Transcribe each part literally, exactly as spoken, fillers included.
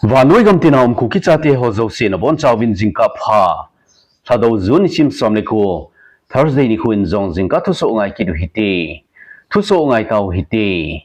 Vannoi gam tina um Kuki chate ho jouse nabonchauvin jingkah pha. Lhadou June nisim som le ko, Thursday nikho in jong jingkah thusoh ngai kit u hite. Thusoh ngai tau hite.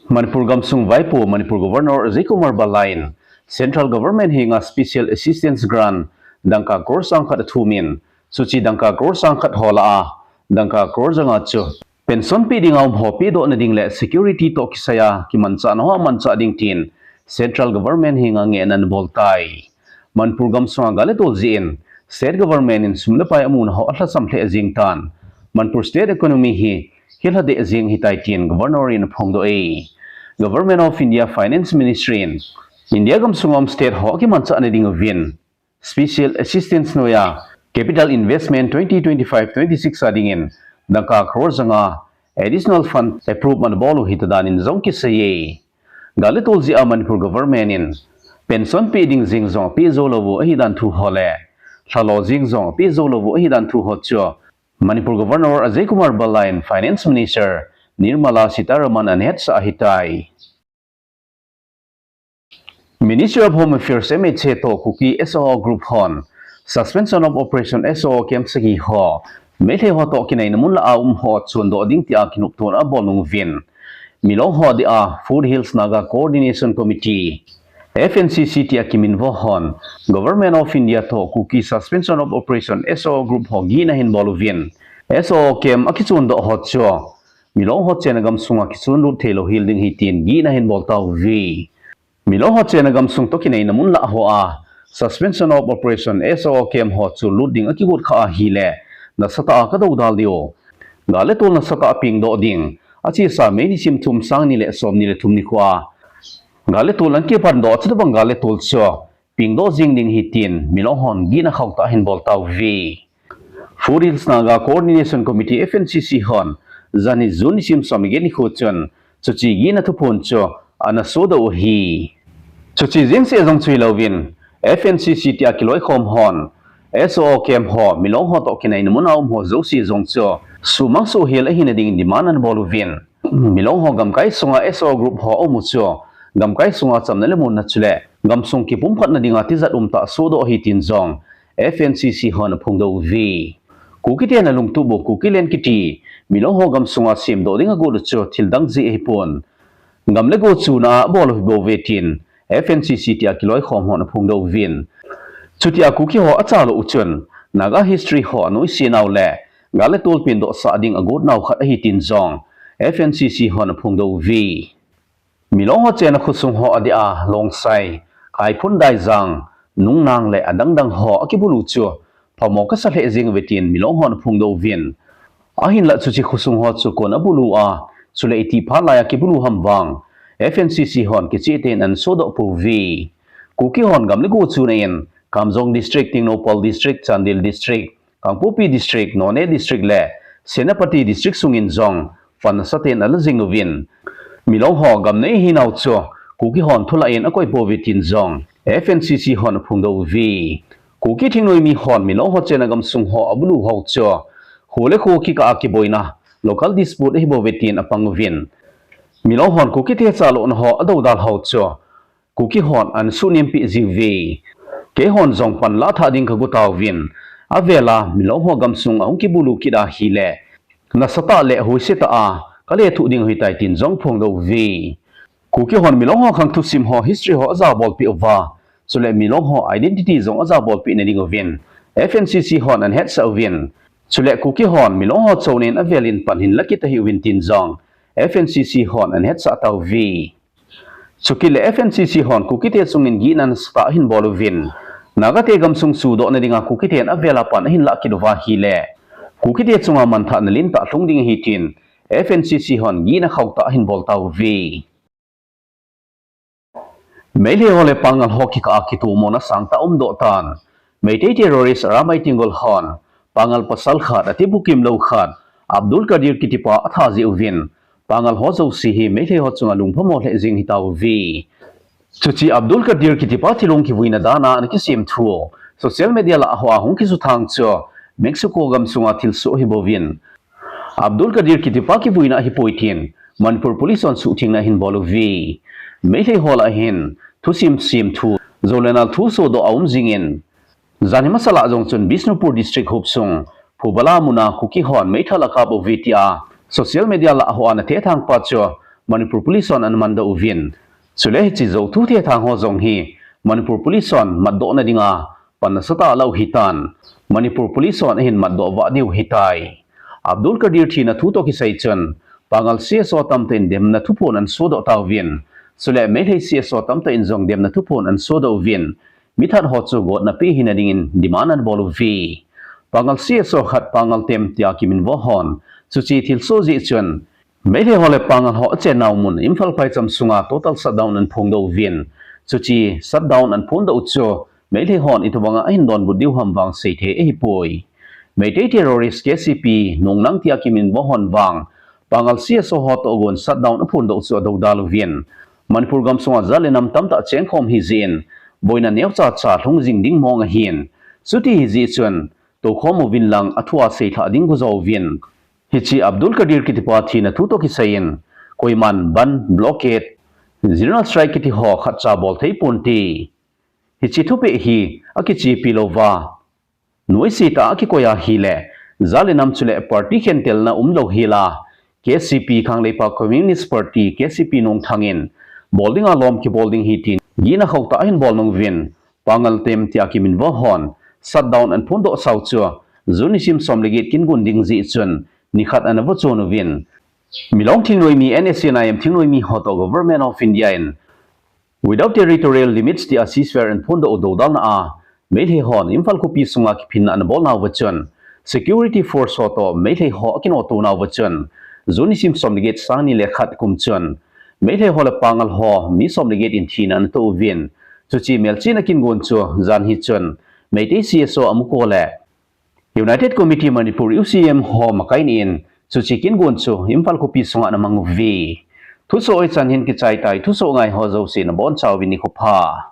Manipur gamsung vaipo Manipur Governor Ajay Kumar Bhalla in Central Government henga Special Assistance Grant dangka crore sangkhat athumin, chuche dangka crore sangkhat ho lah a dangka crore janga chu pension peh dinga um ho pehdohna ding le security toh kisaiya kimanchahna ho amanchah ding tin Central Government henga ngehna anabol tai. Manipur gamsunga gal le tol jeh in State Government in sum le pai amuna ho alhasam lheh jeng tan, Manipur State economy hi kilha deh jeng ahitai tin Governor in aphongdoh e. Government of India Finance Ministry in India gamsunga um state ho akimanchahna ding uvin Special Assistance noiya Capital Investment twenty twenty-five twenty-six a dingin dangka crore janga additional fund approve anabol u hita danin jong kiseiye. Gal le tol jeh a Manipur Government in pension peh ding jeng jong peh jou lou u ahidan thu ho le lhalo jeng jong peh jou lou u ahidan thu ho chu Manipur Governor Ajay Kumar Bhalla in Finance Minister Nirmala Sitharaman anahetsah ahitai. Ministry of Home Affairs, M H A toh Kuki S O O group hon Suspension of Operation S O O camp sagi ho Meitei ho toh kinaina mun lah a um ho chondoh ding tia kinoptona abol nung uvin, Milong ho dia Foothills Naga Coordination Committee, F N C C tia kiminvo hon Government of India toh Kuki Suspension of Operation S O O group ho gihna ahin bol uvin, S O O camp akichondoh ho chu Milong ho chenna gamsunga kichonlut theilou hel ding ahi tin gihna ahin bol tauve. Milong ho chenna gamsung toh kinaina mun lah hoa Suspension of Operation S O O camp ho chonlut ding akigot khah ahile nasatah a kadoudal diu. Gal le tol nasatah a pengdoh ding, achesa May nisim thum, sang ni le som ni le thum nikhoa gal le tol akipandoh a chutobang gal le tol chu pengdoh jing ding ahi tin Milong hon gihna khauhtah ahin bol tauve. Foothills Naga Coordination Committee, F N C C hon janhi June nisim som le get nikho chun chuche gihna thuphon chu anasodoh u ahi. Chuche jeng seh jong chu hilouvin, F N C C tia kiloikhom hon S O O camp ho Milong ho toh kinaina muna um ho jouse jong chu sumang soh hel ahina ding demand anabol uvin, Milong ho gamkai sunga S O O group ho aum u chu gamkai sunga chamna le muonna chule gamsung kipumkhatna dinga tijat umtah sodoh ahi tin jong F N C C hon aphongdoh uve. Kukiten alungtup u Kukiland kiti Milong ho gamsunga semdoh ding agot u chu thil dang jeh ahipon, gam le go chuna a abol u ahibouve tin F N C C tia kiloikhom hon aphongdoh uvin, chutia Kuki ho achalou u chun Naga history ho anoise nau le gal le tol pengdohsah ding agot nau khat ahi tin jong F N C C hon aphongdoh uve. Milong ho chenna khosung ho adia Longsai, Kaiphun, Daijang, Nungnang le adangdang ho akibulu chu phamo kasa lheh jeng uve tin Milong hon aphongdoh uvin, ahinlah chuche khosung ho chu kon abulu a, chule itih phat laiya kibulu ham vang F N C C hon kichehtah in anasodoh pouve. Kuki hon gam le go chuna in Kamjong District, Tengnoupal District, Chandel District, Kangpokpi District, Noney District le Senapati District sungin jong fund nasatah in ala jing uvin, Milong ho gam nei ahinau chu Kuki hon thulah in akoi pouve tin jong F N C C hon aphongdoh uve. Kuki thingnoimi hon Milong ho chenna gamsung ho abulu hou chu kho le kho kikah a kiboina, local dispute ahibouve tin apang uvin, Milong hon Kukite chalohna ho adoudal hou chu Kuki hon anasuhnem peh jiuve. Keihon jong pan lah thah ding kago tauvin, avela Milong ho gamsung ahung kibulu kit ahile nasatah le hoise tah a kalethuh ding ahitai tin jong aphongdoh uve. Kuki hon Milong ho khang thusim ho, history ho ajabolpeh uva, chule Milong ho identity jong ajabolpeh na ding uvin F N C C hon anahetsah uvin, chule Kuki hon Milong ho chonna in avelin pan ahin la kit ahiuvin tin jong F N C C hon anahetsah tauve. Chukit le F N C C hon Kukite chungin gihna nasatah ahin bol uvin, Nagate gamsung sudohna dinga Kukiten avela pan ahin lah kit uva ahile Kukite chunga manthahna lentah lhung ding ahi tin F N C C hon gihna khauhtah ahin bol tauve. Meitei ho le Pangal ho kikah a kitomona sangtah umdoh tan, Meitei terrorist Arambai Tenggol hon Pangal pasal khat, atibukim lou khat, Abdul Kadir kitipa atha jeh uvin, Pangal ho jouse hi Meitei ho chunga lungphamo lheh jeng ahi tauve. Chuche Abdul Kadir kitipa thilong kivuina dana ana kisem thu social media lah hoa hung kisuthang chu Mexico gamsunga thilsoh ahibouvin, Abdul Kadir kitipa kivuina ahipoi tin Manipur Police hon suhthengna ahin bol uve. Meitei ho lah a hin thusim sim thu, jou le nal thu sodoh a um jingin, janhi masa lah jong chun Bishnupur District hopsung Phubala muna Kuki hon meithal akap uve tia social media lah hoa ana thethang pa chu Manipur Police hon ana mandoh uvin. Chule hiche jou thu thethang ho jong hi Manipur Police hon matdohna dinga pan nasatah alah u ahitan, Manipur Police hon ahin matdoh vah diu ahitai. Abdul Kadir thina thu toh kisai chun, Pangal C S O tamtah in demna thuphon ana sodoh tauvin, chule Meitei C S O tamtah in jong demna thuphon ana sodoh uvin, mithat ho chu gotna pe hina dingin demand ana bol uve. Pangal C S O khat Pangal Them tia kiminvo hon, chuche thilsoh jeh chun, Meitei ho le Pangal ho achen nau mun Imphal phaicham sunga total shutdown ana phongdoh uvin, chuche shutdown ana phongdoh u chu Meitei hon itobanga ahin donbut diu ham vang seithei ahipoi. Meitei terrorist K C P nungnang tia kiminvo hon vang, Pangal C S O ho toh gon shutdown aphongdoh chu adoudal uvin, Manipur gamsunga jat le nam tamtah chengkhom ahi jeh in, boina neocha cha lhung jing ding mong ahin, chuti ahi jeh chun, toukhom uvin lang athua seilhah ding gojovin. Hiche Abdul Kadir kitipa thina thu toh kisai in, koiman bandh, blockade, general strike kiti ho khatcha bol thei ponte. Hiche thupeh hi akichepi louva, noise tah a akikoi ahile, jat le nam chule party khentelna umlou hela, K C P Khanglei Pak Communist Party, K C P nungthang in, bol dinga lom kibol ding ahi tin, gihna khauhtah ahin bol nung uvin, Pangal Them tia kiminvo hon, shutdown ana phongdoh sau chu, June nisim som le get kin gon ding jeh chun, nikhat ana vohchon uvin. Milong thingnoimi, N S C N I M thingnoimi ho toh Government of India in, without territorial limits tia ceasefire ana phongdoh u doudalna a, Meitei hon Imphal khopi sunga kiphinna ana bol nauva chun, security force ho toh Meitei ho akinoh to nauva chun, June nisim som le get, sang ni le khat kum chun, Meitei ho le Pangal ho mi som le get in thina ana toh uvin, chuche melchihna kin gon chu janhi chun, Meitei C S O Amuko le United Committee Manipur, U C M ho makai in, chuche kin gon chu Imphal khopi sunga ana mang uve. Thusoh hichan hin kichai tai, thusoh ngai ho jouse nabonchauvin nikho pha.